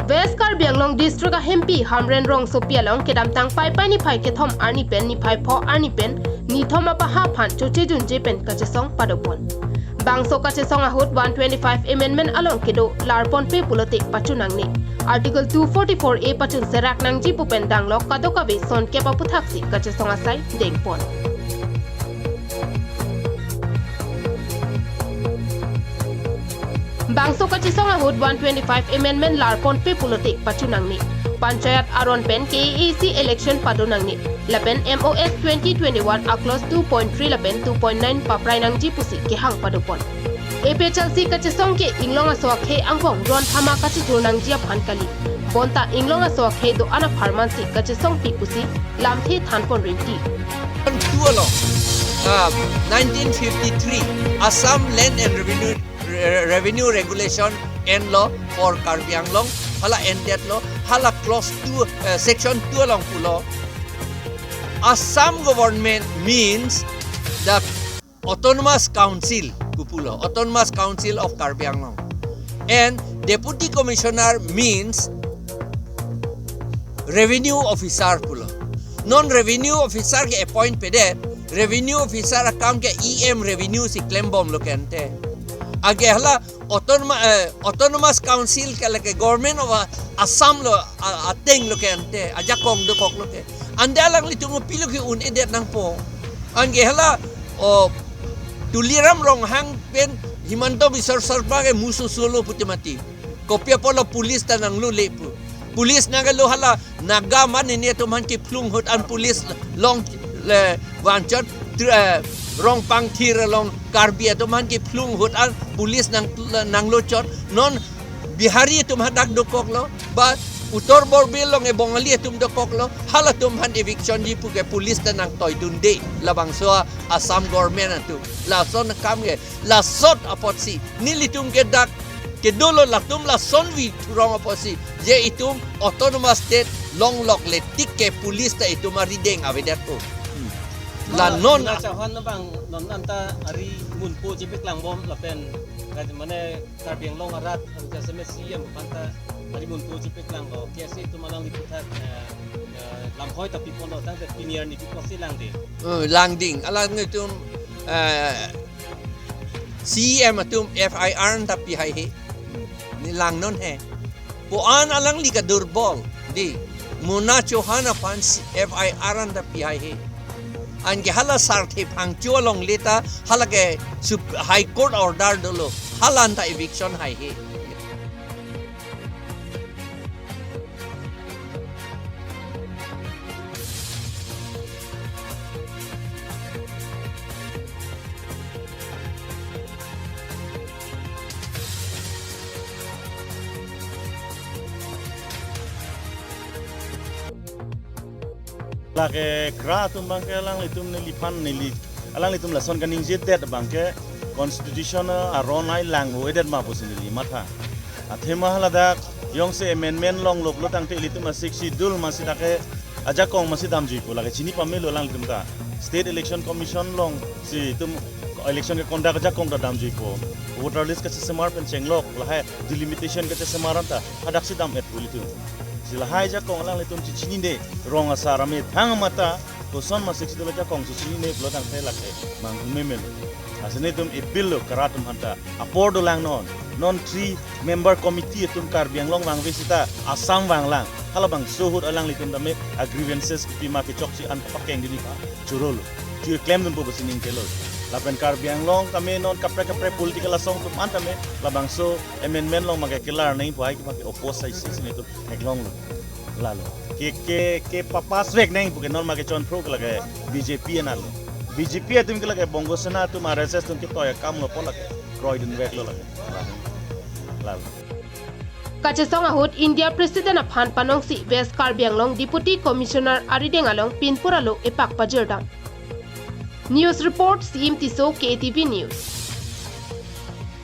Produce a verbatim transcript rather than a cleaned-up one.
West Karbi Anglong District ahempi Hamren rongsopi along kedamtang Paipai niphai kethom arni pen niphai pho arni pen nithom apaha aphan choche junje pen kachesong padopon. Bangso kachesong ahut one twenty-five amendment along kedo larponpe pulote pachun nangne. Article two forty-four A pachun serak nangji pu pen danglok kadokave sonkep aphuthaksi kachesong asai dengpon. Bangso kachesong ahut one twenty-five amendment larponpe pulote pachun nangne. Panchayat aron pen K A A C election pado nangne. Lapen M O S twenty twenty-one a clause two point three lapen two point nine paprai nangji pusi kehang padopon. A P H L C kachesong ke inglong aso akhei angbong ron thama kachithur nangji aphan kali. Bonta inglong aso akhei do-an apharmansi kachesongpi pusi lamthe thanpon rinti. Two along, uh, nineteen fifty-three Assam Land and Revenue, Re-, Revenue Regulation enlo for Karbi Anglong, hala endetlo, hala clause two, uh, section two along pulo. Assam government means the Autonomous Council pu pulo, Autonomous Council of Karbi Anglong. And Deputy Commissioner means Revenue Officer pulo. Non Revenue Officer ke appoint pedet, Revenue Officer akam ke E M Revenue si klembomlo ke ante. Anke hala Autonoma-, eh, Autonomous Council ke lake Government of, uh, Assam lo, uh, atenglo ke ante, ajakong dokoklo ke. Ante alanglitum kopilo ke un-edet nangpo. Anke hala, o, Tuliram Ronghang pen Himanta Biswa Sarma ke musu solo puti mati. Kopi apotlo police ta nanglole pu. Police nangkelo hala Naga man ini atum aphan kephlung ahut an police long le vanchot tr-, eh, Rongpangthir along Karbi atum aphan kephlung ahut an police nang, nanglochot. Non Bihari atum hadak dokoklo, ba Uttar Borbil along e Bongali atum dokoklo, halatum aphan eviction ji pu ke police ta nangtoidunde, labangso a Assam government atum. Lason akam ke, lasot apotsi, nelitum ke dak kedolo latum lasonvi thurong apotsi, je itum autonomous state longlokle tik ke police ta itum arideng avedetpo. Hmm. La non Mona Chauhan abang non anta ari munpo chepi klangbom lapen, mane Karbi Anglong arat, ang jasa me C M aphan ta ari munpo chepi klanglo. Kesi itum alanglitum ta, eh, eh, lamhoi ta piponlo tangte pini arni piponsi langding. Eh, langding. Alanglitum, eh, C M atum F I R anta pihaihe. Ne langnon he. Ko-an alangli kadurbol. Dei. Mona Chauhan aphan si-, F I R anta pihaihe. Anke hala Sarthe Phangcho alongle ta hala ke Sup-, High Court order dolo. Hala anta eviction haihe. Lake kra atum abangke alanglitum neliphan neli, alanglitum lason kaningjedet abangke constitution aron ai lang-o-edet ma pusi neli matha. Athema haladak jongsi amendment longloklo tangte ilitum a-Sixth Schedule masi dak ke ajakong masi damjuipo, lake chini pamelo alanglitum ta. State Election Commission alongsi itum election ke-conduct ajakong ta damjuipo. Voter list kachesemar pen chenglok, lahai delimitation kachesemar anta hadaksi dam-etpo ilitum. Si lahai ajakong alanglitum chechinine, rong asar amethang mata, koson ma Sixth Schedule ajakong chechinine pulo tangte lake manghu memelo. Lasi nelitum appeal lo kra atum aphanta, apor dolang non. Non three member committee atum Karbi Anglong vangve sita Assam vanglang. Halabangso ahut alanglitum tame a-grievances kopi ma kechokche an kapakeng dini pa churolo. Chu klemdunpo pusi ningkelo. Lapen Karbi Anglong tame non kaprek kaprek political asong atum an tame labangso amendment along mage kelar nangpo, hai ke mage oppose aisi si nelitum theklonglo. Lalo. Ke, ke, kepapass vek nangpo ke non mage chonphro ke lake B J P analo. B J P atum ke lake Bongo Sena atum, R S S atum ketoi akam lo pu lake kroidunveklo lake. Lalo. Kachesong ahut India President aphan panongsi West Karbi Anglong Deputy Commissioner arideng along pinpur alo epak pajirdam. News report, C M Tisso, K A T V News.